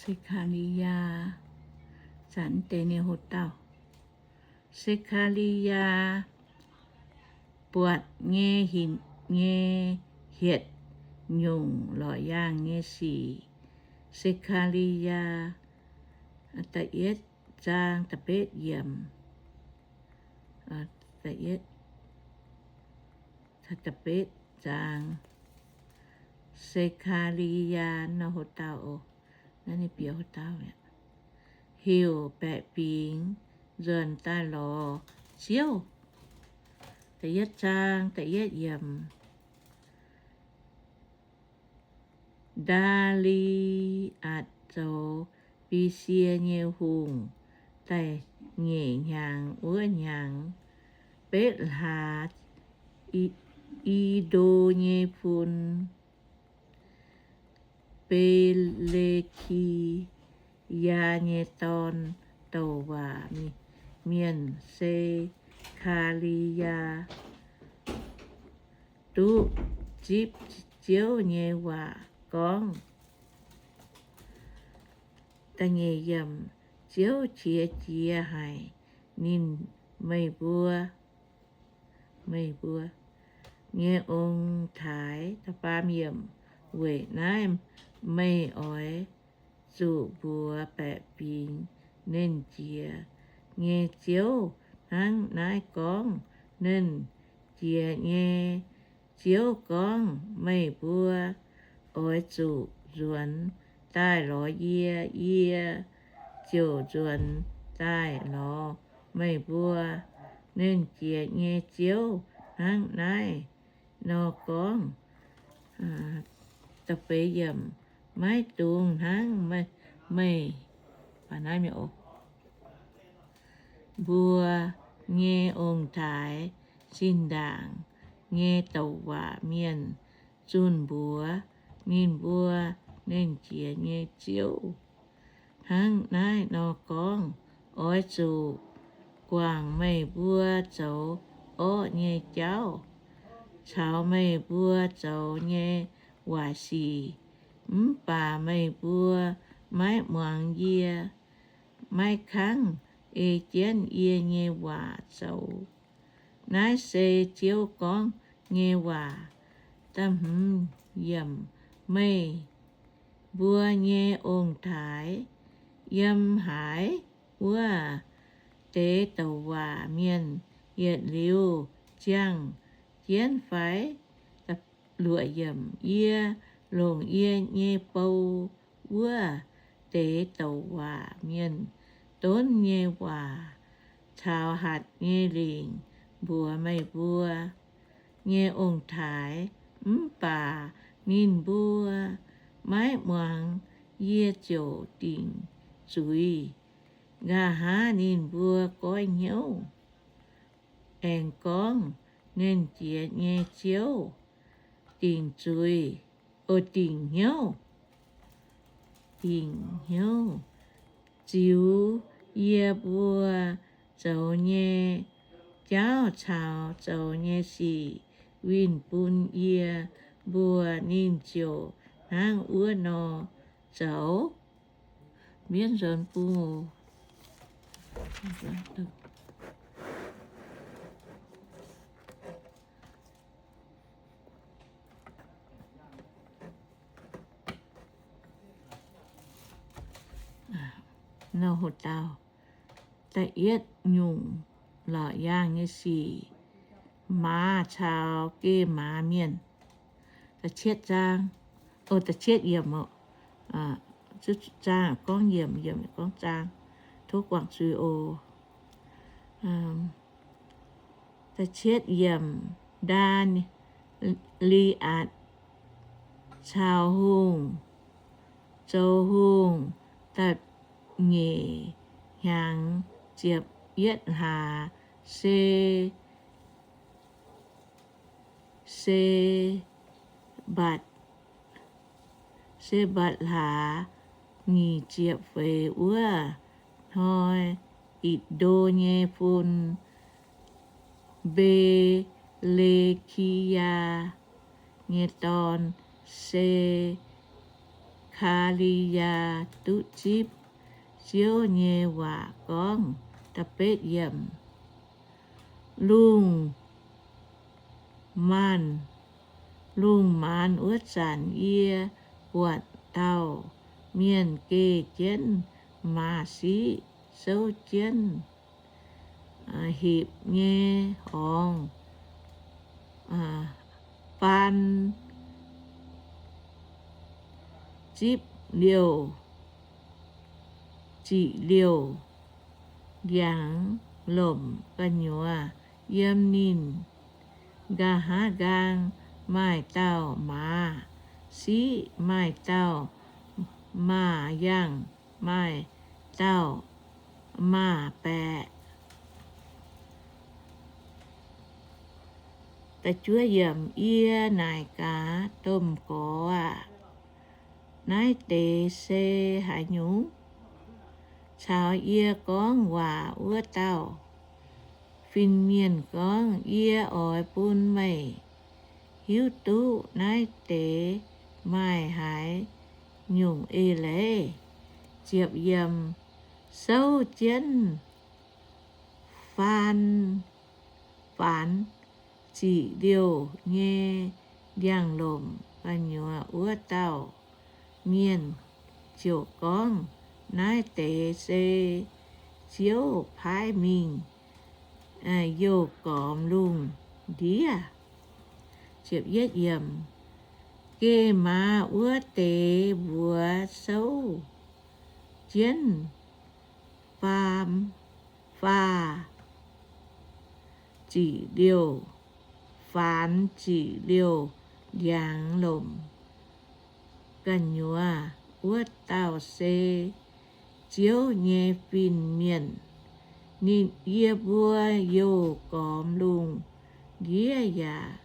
Se^kaa^li^yaa, zanc deix ninh hoc dauh. Se^kaa^li^yaa buatc nyei hinc nyei hietc nyungc lorqc yaangh nyei sic. Se^kaa^li^yaa da'yietv zaang da'betv yiemc, da'betv zaang. Se^kaa^li^yaa nor hoc dauh oc, naaiv ninh bieqc hoc dauh mi'aqv, heuc baeqc fingx nzuonx daaih lorz Ziouv. Da'yietv zaang da'yietv yiemc. Ndaa^li^atc zoux Besie nyei hungh da'nyeic hnyangx wuov hnyangx, betv hlaax I^ndo nyei fun, Be^le^ki^yaa nyei dorn, douc waac mienh Se^kaa^li^yaa, duqv zipv Ziouv nyei waac gorngv. Ziouv qiex jiez haic ninh, meih mbuo, meih mbuo nyei ong-taaix. Weic naaiv meih oix zuqc mbuox baeqc fingx Nernh Jiex nyei Ziouv hnangv naaiv gorngv. Nernh Jiex nyei Ziouv gorngv, meih mbuo oix zuqc nzuonx daaih lorz yie, yie ziouc nzuonx daaih lorz meih mbuo. Nernh Jiex nyei Ziouv hnangv naaiv nor gorngv. Maiv dungx hnangv meih mbuo nyei ong-taaix, zinh ndaangc nyei douc waac mienh, zunh mbuox ninh mbuo, Nernh Jiex nyei Ziouv hnangv naaiv nor gorngv, oix zuqc guangc meih mbuo zoux orqv nyei jauv caux meih mbuo zoux nyei waaic sic. Mv baac meih mbuo maiv muangx yie, maiv kangv ei jienv yie nyei waac zoux. Naaiv se Ziouv gorngv nyei waac. Meih mbuo nyei ong-taaix, yiem haaix wuov deix douc waac mienh yietc liuz ziangh jienv fai? Yie longc yie nyei bou wuov deix douc waac mienh donv nyei waac caux hatc nyei lingc mbuox meih mbuo nyei ong-taaix. Mv baac ninh mbuo maiv muangx, yie ziouc dingc zuiz. Nqa'haav ninh mbuo goiv hnyouv aengx gorngv, Nernh Jiex nyei Ziouv dingc zuiz, o, dingc hnyouv, dingc hnyouv ziux yie mbuo zoux nyei jauv caux zoux nyei sic winh bun yie mbuo. Ninh ziouc hnangv wuov nor zoux. Mienv nzuonx bung oc. Nor hoc dauh da'yietv nyungc lorqc yaangh nyei sic, maaz caux geh maaz mienh. Da'cietv zaang, o, da'cietv yiemc oc. Zaang gorngv yiemc, yiemc gorngv zaang. Tov guangc zuiz oc. Da'cietv yiemc. Ndaa^li^atc caux hungh, zoux hungh da'nyeic hnyangx ziepc yietv hlaax, se, se^mbatc, se^mbatc hlaax nyic ziepc feix wuov hnoi, Itc^ndo nyei fun, Mbe^le^ki^yaa nyei dorn, Se Kaa^li^yaa duqv zipv Ziouv nyei waac gorngv. Da'betv yiemc. Lungh maanz, lungh maanz wuov zanc yie buatc dauh mienh geh jienv maaz-siqv souv jienv hipc nyei horngz, faan zipv liouh, ziqc liouh ndiangx lomc gu'nyuoz. Yiem ninh nqa'haav nqaang maaih dauh maaz-siqv, maaih dauh maaz-yangh, maaih dauh maaz-baeqc. Yie naaic gaax, Domh Gorx aah! Naaiv deix se haaix nyungc? Caux yie gorngv waac wuov dauh fin-mienh gorngv, Yie oix bun meih hiuv duqv naaiv deix maaih haaix nyungc eix leiz. Souv jienv faan, faan ziqc liouh nyei ndiangx-lomc gu'nyuoz wuov dauh mienh ziouc gorngv, Naaiv deix se Ziouv paaiv mingh youh gormx lungh ndiev. Geh maaz wuov deix mbuox souv jienv faam, faah ziqc liouh, faanx ziqc liouh ndiangx-lomc gu'nyuoz wuov dauh se Ziouv nyei fin-mienh. Ninh, yie mbuo youh gormx lungh ndiev yaac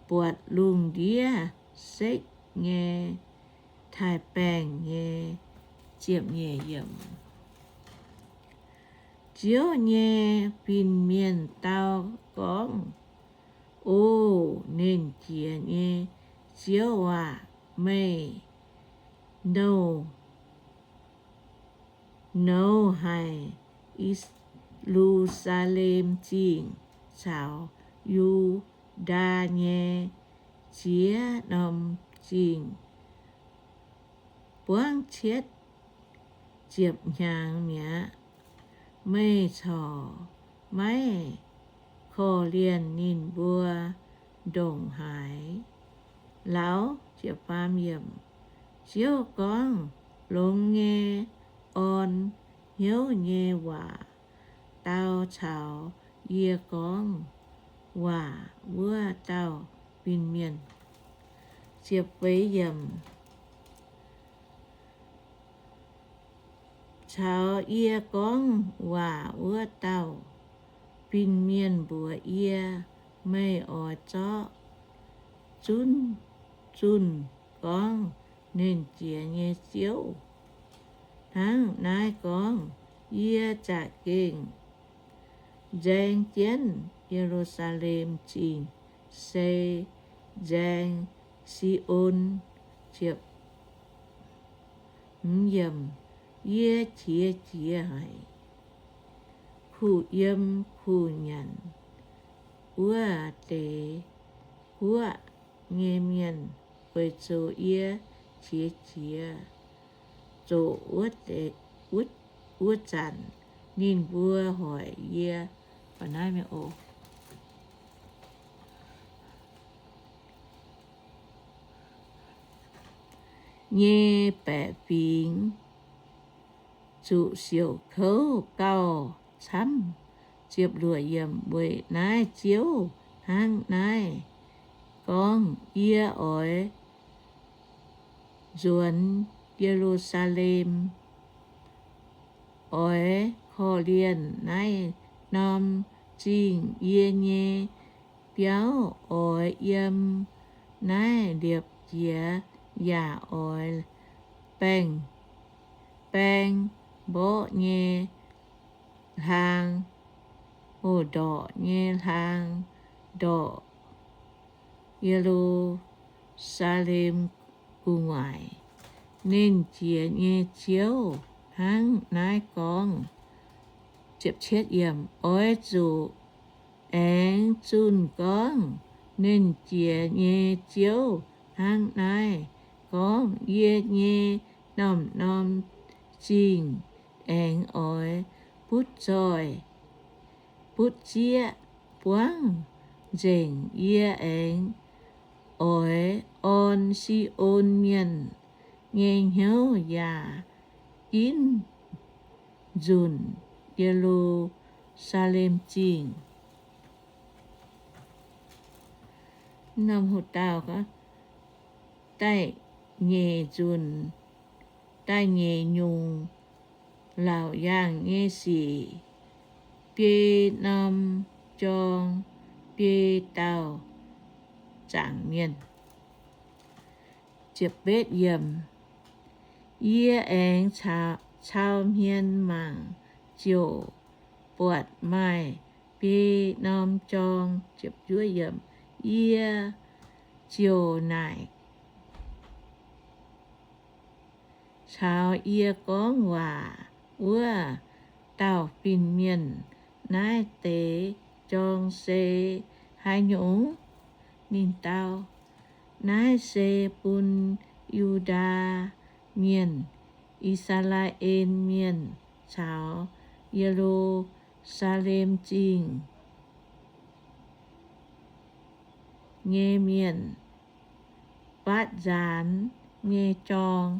buatc lungh ndiev sekv nyei taaix-baengh nyei ziepc nyeic yiemc. Ziouv nyei fin-mienh dau gorngv, O nernh Jiex nyei Ziouv aah! Meih nouh, nouh haic Ye^lu^saa^lem Zingh caux Yu^ndaa nyei ziex norm zingh buangv cietv ziepc hnyangx mi'aqv. Meih corc maiv korv-lienh ninh mbuo ndongc haaix lauh? Ziouv gorngv, Longx nyei orn hnyouv nyei waac dau caux yie gorngv waac wuov dauh fin-mienh. Caux yie gorngv waac wuov dauh fin-mienh mbuox yie, Meih oix zorqv zunv zunh gorngv nernh Jiex nyei Ziouv hnangv naaiv gorngv, Yie za'gengh nzaeng jienv Ye^lu^saa^lem Zingh se nzaeng Si^on. Yie qiex jiez haic, kuh yiem kuh nyanc wuov deix guoqv nyei mienh, weic zuqc yie qiex jiez zoqc wuov zanc, ninh mbuo hoic yie nyei baeqc fingx zuqc siouc kouv gauh camv. Weic naaiv Ziouv hnangv naaiv gorngv, Yie oix nzuonx Ye^lu^saa^lem, oix korv-lienh naaiv norm zingh. Yie nyei biauv oix yiem naaiv liepc jiez, yaac oix baeng, baeng mborqv nyei hlaang, o, ndorqc nyei hlaang, ndorqc Ye^lu^saa^lem gu'nguaaic. Nernh Jiex nyei Ziouv hnangv naaiv gorngv. Oix zuqc aengx zunh gorngv, Nernh Jiex nyei Ziouv hnangv naaiv gorngv, Yie nyei norm-norm zingh aengx oix butv zoih butv zieqv buangv nzengc. Yie aengx oix orn Si^on Mienh nyei hnyouv yaac ginv nzunc Ye^lu^saa^lem Zingh. Norm hoc dauh, da'nyeic nzunc, da'nyeic nyungc, laauc yaangh nyei sic, biei norm jorng, biei dauh zaangc mienh. Yie aengx cau hmien mangc ziouc buatc maaih biei norm jorng. Yie ziouc naaic caux yie gorngv waac wuov dauh fin-mienh, Naaiv deix jorng se haaix nyungc? Ninh dau, Naaiv se bun Yu^ndaa Mienh, I^saa^laa^en Mienh caux Ye^lu^saa^lem Zingh nyei mienh batv nzaanx nyei jorng.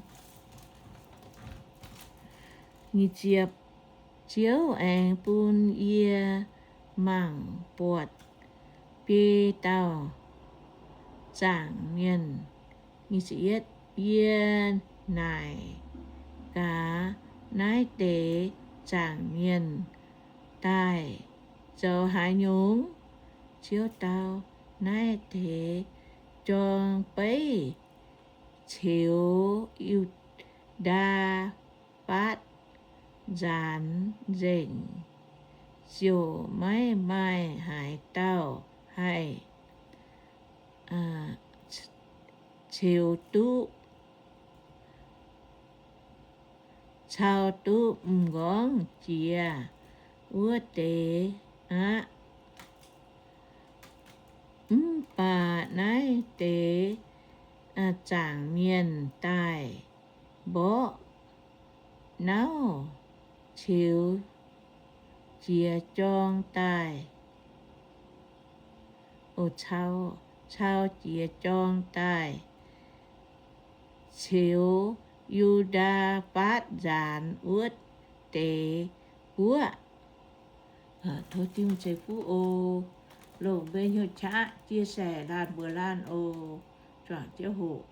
Ziouv aengx bun yie mangc buatc biei dauh zaangc mienh. Yie naaic gaax, Naaiv deix zaangc mienh daaih zoux haaix nyungc? Ziouv dau, Naaiv deix jorng beiv ceux Yu^ndaa batv nzaanx nzengc, ziouc maiv maaih haaix dauh haih ceux duqv, cau duqv m'nqorngv jiex wuov deix aqv. Mv baac naaiv deix zaangc mienh daaih mborqv nauv ceux jiex jorng daaih, cau jiex jorng daaih, ceux Yu^ndaa batv nzaanx wuov deix guoqv. Tov Tin-Hungh ceix fuqv oc. Longc mbuo hnyouv qaqv chia sẻ laanh mbuox laanh oc. Juangc jienv hoqc.